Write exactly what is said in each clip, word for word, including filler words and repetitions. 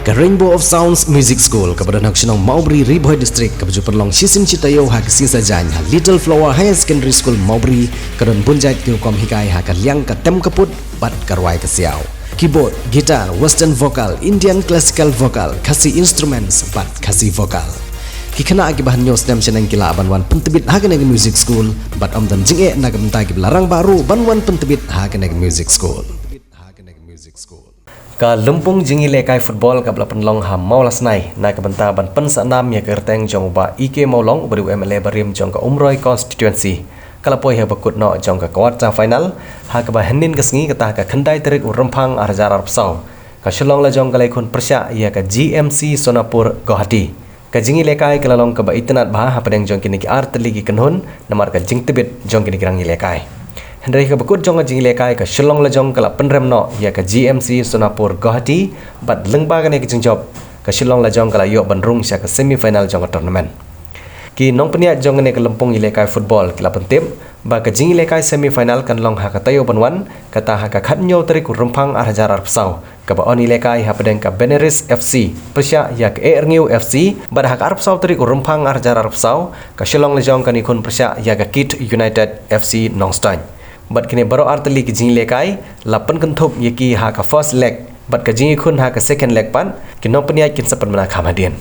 Ka Rainbow of Sounds Music School kaba don ha ka shnong Mawbri, Ri Bhoi District, kaba ju pynlong shisien shi taïew ha ka sngi Saitjaiñ ha Little Flower Higher Secondary School Mawbri, ka don bun jait ki rukom hikai ha ka liang ka tem ka put bad ka rwai ka siaw, keyboard, guitar, western vocal, Indian classical vocal, Khasi instruments bad Khasi vocal. Ki khynnah kiba hynñiew snem shaneng ki lah ban wan pyntbit ha kane ka music school bad ym don jingeh na ka bynta kiba la rangbah ruh ban wan pyntbit ha kane ka music school. Ka lympung jingïalehkai football kaba la pynlong ha Mawlasnai na ka bynta ban pynsah nam ïa ka kyrteng jong u Bah E K Mawlong, uba dei u M L A barim jong ka Umroi constituency, ka la poi ha kaba kut noh jong ka quarter final, ha kaba hynnin ka sngi, kata ha ka khyndai tarik u Rymphang ar hajar arphew saw, ka Shillong Lajong ka la ïakhun pyrshah ïa ka G M C Sonapur Guwahati. Ka jingïalehkai ka la long kaba itynnad bha hapdeng jong kine ki artylli ki kynhun namar ka jingtbit jong kine ki rangïalehkai. Hynrei ha kaba kut jong ka jingïalehkai, ka Shillong Lajong ka la pynrem noh ïa ka G M C Sonapur Guwahati bad lyngba kane ka jingjop, ka Shillong Lajong ka la ïoh ban rung sha ka semi final jong ka tournament. Ki nongpynïaid jong kane ka lympung ïalehkai football ki la pyntip ba ka jingïalehkai semi final kan long ha ka taïew ban wan, kata ha ka khathynñiew tarik u Rymphang ar hajar arphew saw, kaba yn ïalehkai hapdeng ka Benares F C pyrshah ïa ka Ehrngiew F C, bad ha ka arphew saw tarik u Rymphang ar hajar arphew saw, ka Shillong Lajong kan ïakhun pyrshah ïa ka Kit United F C Nongstoiñ. Bad kine baroh artylli ki jingïalehkai la pynkynthup ïa ki ha ka first leg, bad ka jingïakhun ha ka second leg pat, ki nongpynïaid kin sa pynbna kham hadien.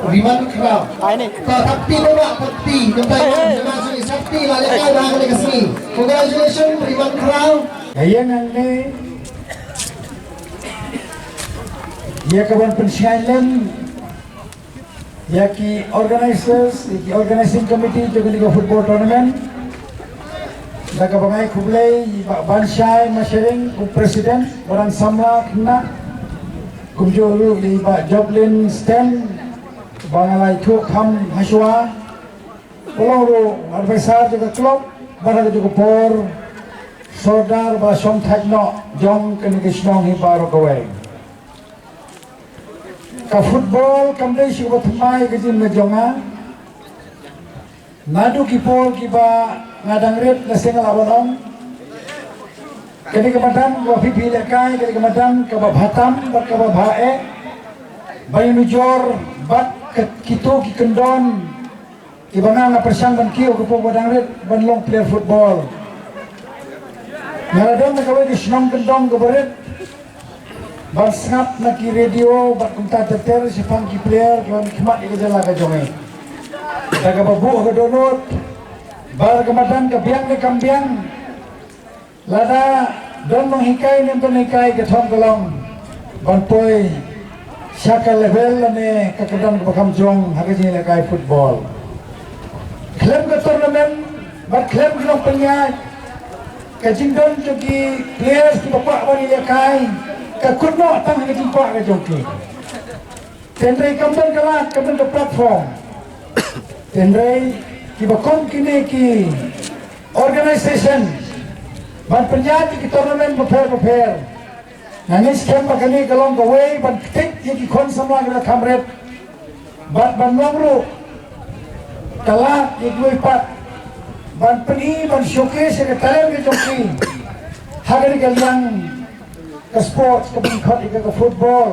Riman Khraw. Ai ni. Ta thakti ba ba thakti. Jom ta jom jom jom jom thakti la le kai ba ha ka le ka sngi. Congratulations Riman Khraw. Ka ïa nang ne. Ïa ka ban pynshai lem. Ïa ki organizers, ïa ki organizing committee jong kane ka football tournament. Da kaba ngai khublei ïa i Bah Banshai Mashering kum president, ba dang samla khynnah. Kumjuh ruh ïa i Bah Joplin Stem, ba nga la ïathuh kham hashwa. Ba long ruh advisor jong ka club, bad ha kajuh ka por Sordar ba shong thait noh jong kane ka shnong hi baroh kawei. Ka football kam dei shuh kaba thymmai ka jingim jong nga. Naduh ki por kiba nga dang rit, nga sngewlah ban ong, kane ka madan kaba phi phi lehkai, kane ka madan kaba bha tam bad kaba bha eh, ba ïanujor bad ka, kito ki kyndon kiba nga nga pyrshang ban kiew ka por ba dang rit ban long player football. Nga la don na kawei ka shnong kyndong kaba rit ban sngap na ki radio bad kumta ter ter shaphang ki player kiba khmat ïa ka jylla ka jong ngi. Da kaba buh ka dohnud ba ka madan ka biang ne kam biang. Lada Don nonghikai ne ym don nonghikai, ka thong ka long ban poi sha ka level lane ka kyrdan kaba kham jong ha ka jingïalehkai football. Khlem ka tournament bad khlem ki nongpynïaid, ka jingdon jong ki players kiba kwah ban ïalehkai ka kut noh tang ha ka jingkwah ka jong ki. Hynrei kam don ka lad, kam don ka platform. Hynrei kiba kum kine ki organisation ban pynïaid ïa ki tournament bapher bapher. Nga ngeit skhem ba kane ka long kawei ban ktik ïa ki khun samla kiba kham rit bad ban long ruh ka lad ïa kiwei pat ban pyni, ban showcase ïa ka talent ka jong ki ha kane ka liang ka sports, kaba ngi khot ïa ka ka football,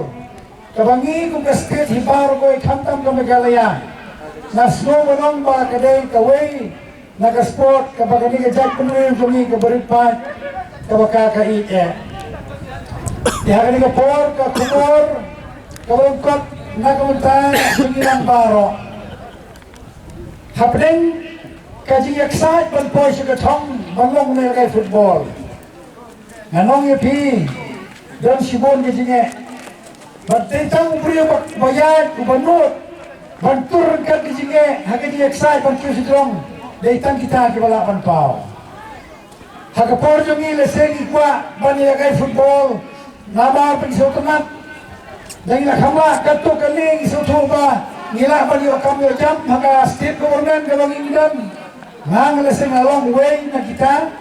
kaba ngi kum ka state hi baroh kawei, khamtam ka Meghalaya, nga sngew ban ong ba ka dei kawei na ka sport kaba kane ka jaitbynriew jong ngi kaba rit paid kaba ka ka ïeit eh. Te ha kane ka por ka khubor kaba long kot na ka bynta jong ngi lang baroh. Hapdeng ka jingïaksaid ban poi sha ka thong ban long na ka football, nga ong ïa phi, don shibun ka jingeh. Bad dei tang u briew ba, ba ïaid, uba nud ban tur ryngkat ka jingeh ha ka jingïaksaid ban kiew sha jrong, dei tang kita kiba lah ban paw. Ha ka por jong ngi lehse ngi kwah ban ïalehkai football namar ba ngi sngewtynnat. Ngi la kham lah katto katne, ngi sngewthuh ba ngi lah ban ïoh kam ïoh jam ha ka state government kaba ngi don. Nga, nga lehse nga long uwei na kita,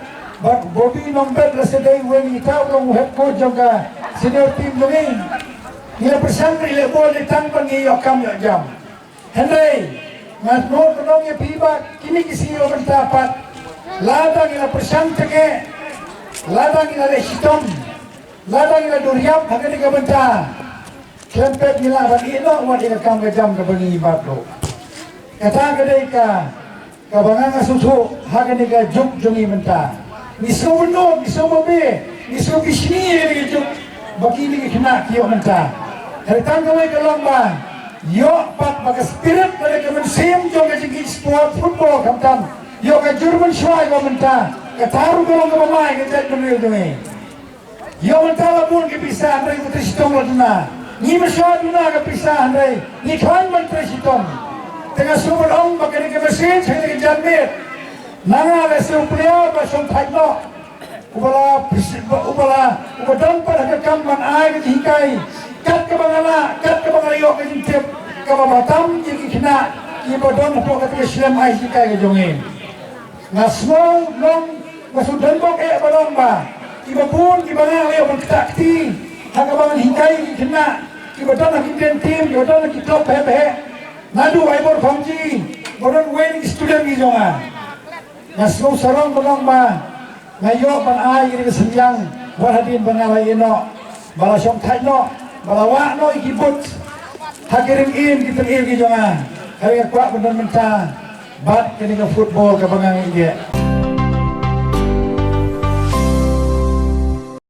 bad Bobby Nongbet lehse dei uwei na kita, u long u head coach jong ka senior team jong ngi. Ngi la pyrshang ri leh bol dei tang ba ngi ïoh kam ïoh jam. Hynrei nga nud ban ong ïa phi ba kine ki sngi ba mynta pat, lada ngi la pyrshang tang eh, lada ngi la leh shitom, lada ngi la duriap ha kane ka bynta, khlem pep ngi lah ban ïeh noh wat ïa ka kam ka jam kaba ngi bat ruh. Kata ka dei ka kaba nga nga sngewthuh ha kane ka juk jong ngi mynta. Ngi sngew bynnud, ngi sngew babe, ngi sngew bishni ïa kane ka juk ba kine ki khynnah ki ïoh mynta. Hynrei tang kawei ka long ba ïoh pat ba ka spirit bad ka mynsiem jong ka jingïeit sport football khamtam ïoh ka jur mynshuwa ïoh mynta. Kata ruh ka long kaba mai ka jaitbynriew jong ngi. Ïoh mynta la bun ki pisa hynrei ngi trei shitom la duna. Ngi mynshuwa duna ka pisa hynrei ngi khlaiñ ban trei shitom. Te nga sngewbha ban ong ba kane ka message ha kane ka janmiet na nga lehse u player ba shongthait noh, uba la pis-, uba la, uba don pat ha ka kam ban ai ka jinghikai kat kaba nga lah, kat kaba nga la ïoh ka jingtip kaba bha tam ïa ki khynnah kiba don hapoh kata ka shlem ai jinghikai ka jong ngi. Nga sngew long, nga sngew donbok eh ba long ba kiba bun kiba nga la ïoh ban ktah kti ha kaba ngan hikai ki khynnah kiba don ha ki ten team, kiba don ha ki club bheh bheh. Naduh Aibor Khongji ba don uwei na ki student ki jong nga. Nga sngew sarong ba long ba nga ïoh ban ai ïa ka synñiang wat hadien ba nga la ïeh noh, ba la shongthait noh, ba la wah noh ïa ki boots ha ki ryngiem ki tyngiew ki jong nga. Hynrei nga kwah ban don mynta bad kane ka football kaba nga ngi ïeh.